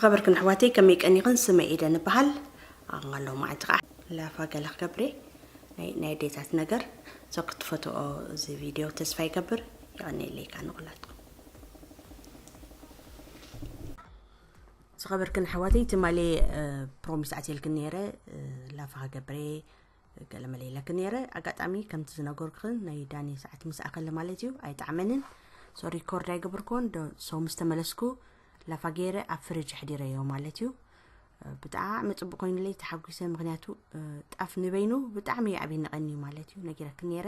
ኸበርክን ኣሕዋተይ ከመይ ቀኒኽን? ስመ ኢደን እበሃል። ኣንጋሎ መዓልቲ ከዓ ላፋ ገለ ክገብሬ ናይ ናይ ኣዴታት ነገር። So ክትፈትኦ እዚ ቪድዮ ተስፋ ይገብር። የቐኒየለይ ከዓ ንኹላትኩም። ዝኸበርክን ኣሕዋተይ ትማሊ ፕሮሚስ ኣትየልክን ነይረ፣ ላፋ ክገብሬ ገለመለ ኢለክን ነይረ። ኣጋጣሚ ከምቲ ዝነገርኩኽን ናይ ዳኒ ሰዓት ምስ ኣኸለ ማለት እዩ ኣይጣዕመንን። So ሪኮርድ ኣይገበርኩዎን። So ምስ ተመለስኩ ላፋ ገይረ ኣብ ፍርጅ ኣሕዲረዮ ማለት እዩ። ብጣዕሚ ፅቡቅ ኮይኑለይ ተሓጒሰ። ምክንያቱ ጣፍ ንበይኑ ብጣዕሚ እዩ ኣብይንቀኒ ማለት እዩ። ነጊረክን ነይረ።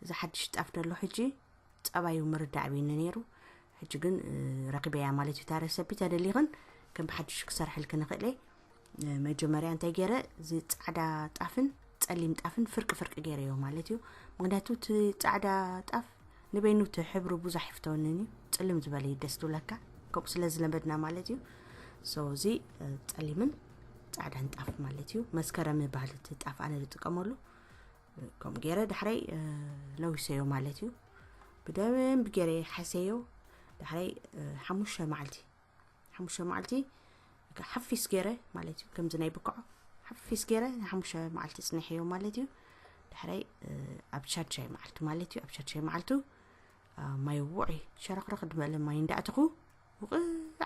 እዚ ሓድሽ ጣፍ ደሎ ሕጂ ፀባዩ ምርዳእ ኣብይኒ ነይሩ። ሕጂ ግን ረኪበያ ማለት እዩ። ታረሰቢ ተደሊኽን ከም ብሓድሽ ክሰርሐልክን እኽእለ። መጀመርያ እንታይ ገይረ፣ እዚ ፃዕዳ ጣፍን ፀሊም ጣፍን ፍርቂ ፍርቂ ገይረዮ ማለት እዩ። ምክንያቱ እቲ ፃዕዳ ጣፍ ንበይኑ እቲ ሕብሩ ብዙሕ ይፍተወንን እዩ። ፅልም ዝበለ እዩ ደስ ዝብለካ። ከምኡ ስለ ዝለመድና ማለት እዩ። So እዚ ፀሊምን ፃዕዳን ጣፍ ማለት እዩ። መስከረም ይበሃል እቲ ጣፍ ኣነ ዝጥቀመሉ። ከምኡ ገይረ ዳሕረይ ለዊሰዮ ማለት እዩ። ብደንቢ ገይረ ሓሰዮ። ዳሕረይ ሓሙሽተ መዓልቲ ሓሙሽተ መዓልቲ ሓፊስ ገይረ ማለት እዩ። ከምዚ ናይ ብክዖ ሓፊስ ገይረ ንሓሙሽተ መዓልቲ ፅኒሐዮ ማለት እዩ። ዳሕረይ ኣብ ሻድሻይ መዓልቱ ማለት እዩ። ኣብ ሻድሻይ መዓልቱ ማይ ውዑይ ሸረኽረኽ ዝበለ ማይ እንዳእተኹ ውቕዕ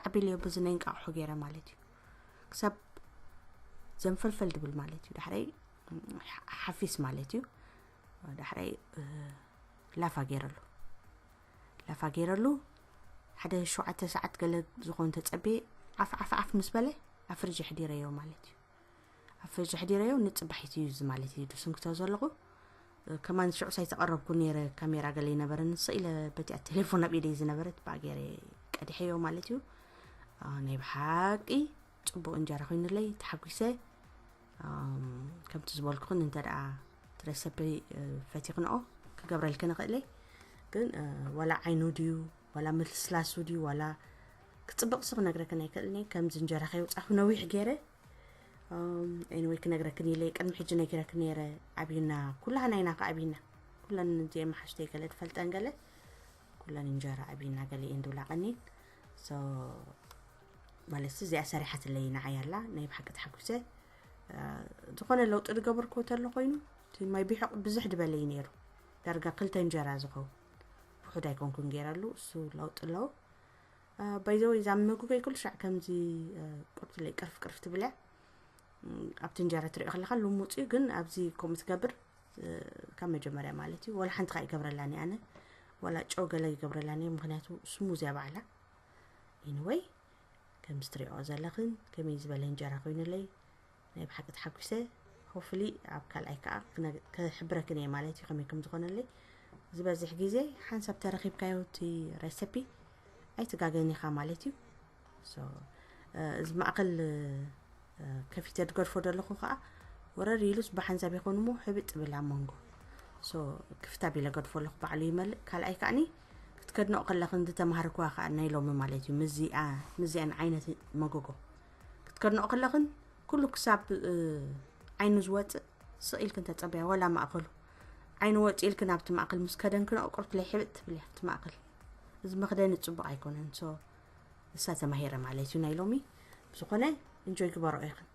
ኣቢለዮ በዚ ናይ እንቃቑሖ ገይረ ማለት እዩ። ክሳብ ዘንፈልፈል ድብል ማለት እዩ። ዳሕረይ ሓፊስ ማለት እዩ። ዳሕረይ ላፋ ገይረሉ ላፋ ገይረሉ ሓደ ሸውዓተ ሰዓት ገለ ዝኾን ተጸቤ ዓፍ ዓፍ ዓፍ ምስ በለ ኣብ ፍርጅ ኣሕዲረዮ ማለት እዩ። ኣብ ፍርጅ ኣሕዲረዮ ንጽባሒት እዩ እዚ ማለት እዩ ድስንክቶ ዘለኹ። ከማን ሽዑ ሳይተቐረብኩ ነይረ፣ ካሜራ ገለ ይነበረ ንስ ኢለ በቲኣ ቴሌፎን ኣብ ኢደይ ዝነበረት ብኣ ገይረ ቀዲሐዮ ማለት እዩ። ናይ ብሓቂ ጽቡቕ እንጀራ ኮይኑለይ ተሓጒሰ። ከምቲ ዝበልኩኽን እንተ ደኣ ትረሰቢ ፈቲኽንኦ ክገብረልክን እኽእለይ። ግን ዋላ ዓይኑ ድዩ ዋላ ምልስላሱ ድዩ ዋላ ክፅብቕሲ ክነግረክን ኣይክእልኒ። ከምዚ እንጀራ ከይውፃኹ ነዊሕ ገይረ። Anyway ክነግረክን ኢለ ቅድሚ ሕጂ ነጊረክን ነይረ። ኣብዩና ኩላህና ኢና ከ ኣብዩና ኩለን እዚኤ መሓሽተይ ገለ ትፈልጠን ገለ ኩለን እንጀራ ኣብዩና ገለ እየን ድብላ ቀኒን። So ማለት እዚኣ ሰሪሓትለይ ንዓይ ኣላ ናይ ብሓቂ ተሓጒሰ። ዝኾነ ለውጢ ዝገበርክዎ ተሎ ኮይኑ እቲ ማይ ቢሑቕ ብዝሕ ዝበለ እዩ ነይሩ። ዳርጋ ክልተ እንጀራ ዝኸውን ውሑድ ኣይኮንኩን ገይረሉ። እሱ ለውጢ ኣለዎ። ባይዘወይ እዛ መጉገይ ኩሉ ሻዕ ከምዚ ቁርትለይ ቅርፍ ቅርፍ ትብል እያ። ኣብቲ እንጀራ ትሪኦ ከለካ ልሙፅ እዩ፣ ግን ኣብዚ ከምኡ ትገብር ካብ መጀመርያ ማለት እዩ። ወላ ሓንቲ ከዓ ይገብረላኒ ኣነ ዋላ ጨው ገለ ይገብረላኒ፣ ምክንያቱ ስሙዝ እያ ባዕላ። Anyway ከምዚ ትሪኦ ዘለኽን ከመይ ዝበለ እንጀራ ኮይኑለይ ናይ ብሓቂ ተሓጒሰ። Hopefully ኣብ ካልኣይ ከዓ ክሕብረክን እየ ማለት እዩ ከመይ ከም ዝኾነለይ። ዝበዝሕ ግዜ ሓንሳብ ተረኺብካዮ እቲ recipe ኣይትጋገን ኢኻ ማለት እዩ። So እዚ ማእኸል ከፊተ ዝገድፎ ዘለኹ ከዓ ወረር ኢሉስ ብሓንሳብ ይኾን እሞ ሕብጥ ብል ኣብ መንጎ። So ክፍት ኣቢለ ገድፎ ኣለኹ ባዕሉ ይመልእ። ካልኣይ ከዓኒ ክትከድንኦ ከለኽን ዝተማሃርክዋ ከዓ ናይ ሎሚ ማለት እዩ። ምዚኣ ምዚኣን ዓይነት መጎጎ ክትከድንኦ ከለኽን ኩሉ ክሳብ ዓይኑ ዝወፅእ ስቕ ኢልክን ተፀበያ። ዋላ ማእኸሉ ዓይኑ ወፂእ ኢልክን ኣብቲ ማእኸል ምስ ከደንክንኦ ቁርትለይ ሕብጥ ትብል እያ ኣብቲ ማእኸል። እዚ መኽደኒ ፅቡቕ ኣይኮነን። So እሳ ተማሂረ ማለት እዩ ናይ ሎሚ። ብዝኾነ enjoy ግበሮ ኢኽን።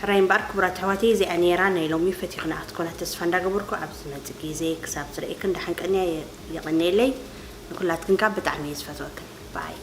ራይ እምበኣር ክቡራት ኣሕዋተይ፣ እዚኣ ነይራ ናይ ሎሚ ፈቲኹና ክትኮና ተስፋ እንዳገበርኩ፣ ኣብ ዝመጽእ ግዜ ክሳብ ዝርእየክን ደሓን ቀንያ። የቐንየለይ። ንኩላትክን ካብ ብጣዕሚ እየ ዝፈትወክን። ባይ።